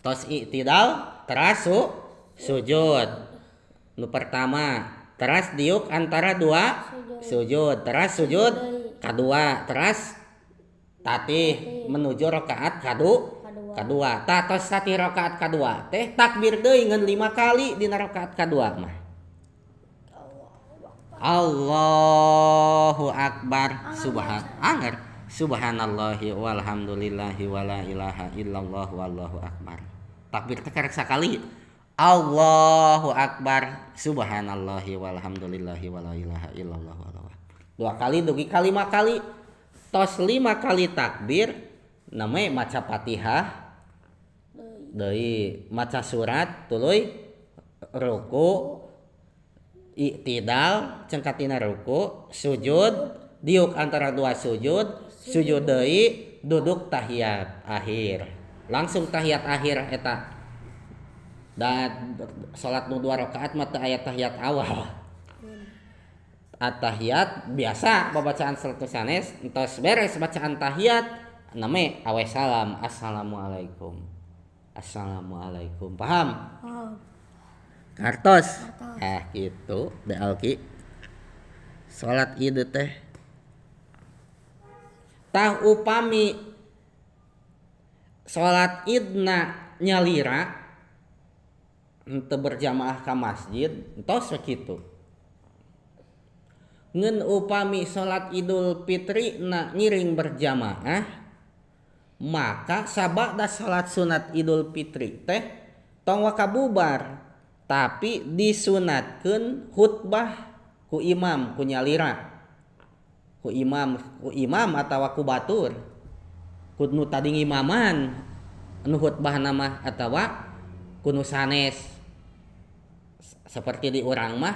Tos i'tidal teras sujud. Nu pertama teras diuk antara dua sujud, teras sujud kadua, teras tatih menuju rakaat kadua. Tah tos tatih rakaat kadua teh takbir deui ngan 5 kali dina rakaat kadua mah. Allahu akbar subhan anger subhanallahi walhamdulillahi wala ilaha illallah wallahu akbar. Takbir teh karek sakali. Allahu akbar subhanallahi walhamdulillahi wala ilaha illallah wallahu akbar. 2 kali dugi ka 5 kali. Tos 5 kali takbir name maca Fatihah deui, maca surat tuluy ruku, i'tidal cengkatina ruku, sujud, diuk antara dua sujud, sujud deui, duduk tahiyat akhir. Langsung tahiyat akhir eta. Da salat nu 2 rakaat mah teu aya tahiyat awal. At-tahiyat biasa babacaan salat sanes, entos beres bacaan tahiyat name awe salam, assalamualaikum. Assalamualaikum. Paham? Paham. Kartos. Gitu de alki. Salat Id teh. Tah upami salat Idna nyalira henteu berjamaah ka masjid entos sakitu. Ngeun upami salat Idul Fitri na ngiring berjamaah maka sabada salat sunat Idul Fitri teh tong waka bubar, tapi disunatkeun khutbah ku imam ku nyalira, ku imam atawa ku batur, ku nu tadi ngimaman nu khutbahna mah atawa ku nu sanes. Seperti di urang mah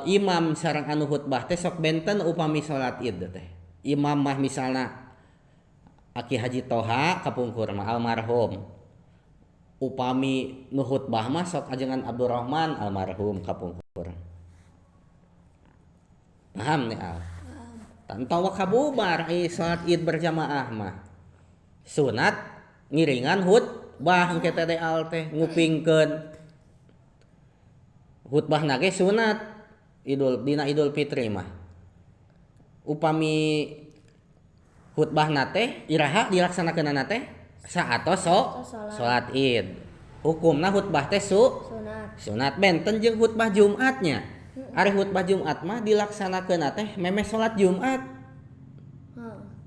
imam sareng anu khutbah teh sok benten upami salat Id teh. Imam mah misalna Aki Haji Toha kapungkur mah almarhum. Upami nu khutbah mah sok ajengan Abdurrahman almarhum kapungkur. Paham nih al? Tanpa kabubar salat Id berjamaah mah. Sunat ngiringan khutbah engke teh al teh ngupingkeun. Khutbahna ge sunat Idul dina Idul Fitri mah. Upami khutbahna teh iraha dilaksanakeunana teh saatos salat Id. Hukumna khutbah teh sunat. Sunat benten jeung khutbah Jumatnya. Ari khutbah Jumat mah dilaksanakeunna teh memeh salat Jumat.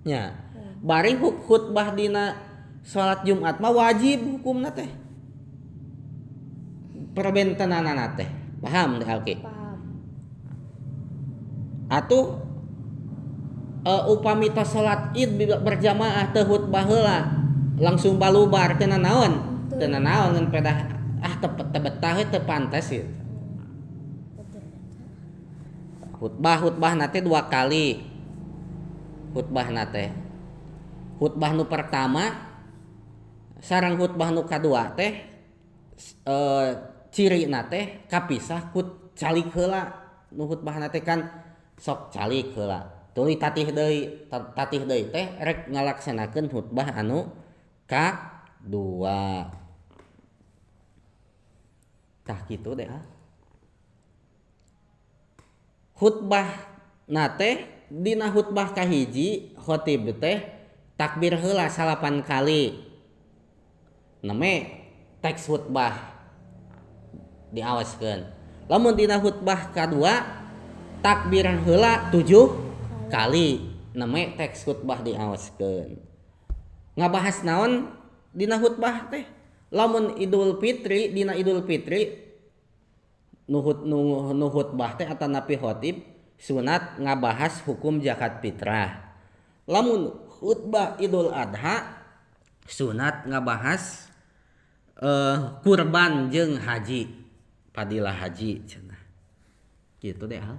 Nya. Bari khutbah dina salat Jumat mah wajib hukumna teh. Perbentenanana teh. Paham deh oke. Paham. Atuh upami tos salat Id berjamaah teu khutbah heula langsung balubar teu nanaon. Teu nanaon ngan pedah teu betah teu pantes gitu. Khutbah nate 2 kali. Khutbah nate. Khutbah nu pertama sareng khutbah nu kadua teh ciri nate kapisah ku calik heula. Nu khutbah nate kan sok calik heula. Tuluy tatih deui teh rek ngalaksanakeun khutbah anu kadua. Tah kitu deh ah. Khutbah nate dina khutbah kahiji khotib teh takbir heula 9 kali. Name teks khutbah diawaskeun. Lamun dina khutbah kadua takbir heula 7 kali, name teks khutbah diawaskeun. Ngabahas naon dina khutbah teh? Lamun Idul Fitri dina Idul Fitri nu khutbah teh atanapi khotib sunat ngabahas hukum zakat fitrah. Lamun khutbah Idul Adha sunat ngabahas kurban jeung haji, fadilah haji cenah. Kitu deh hal.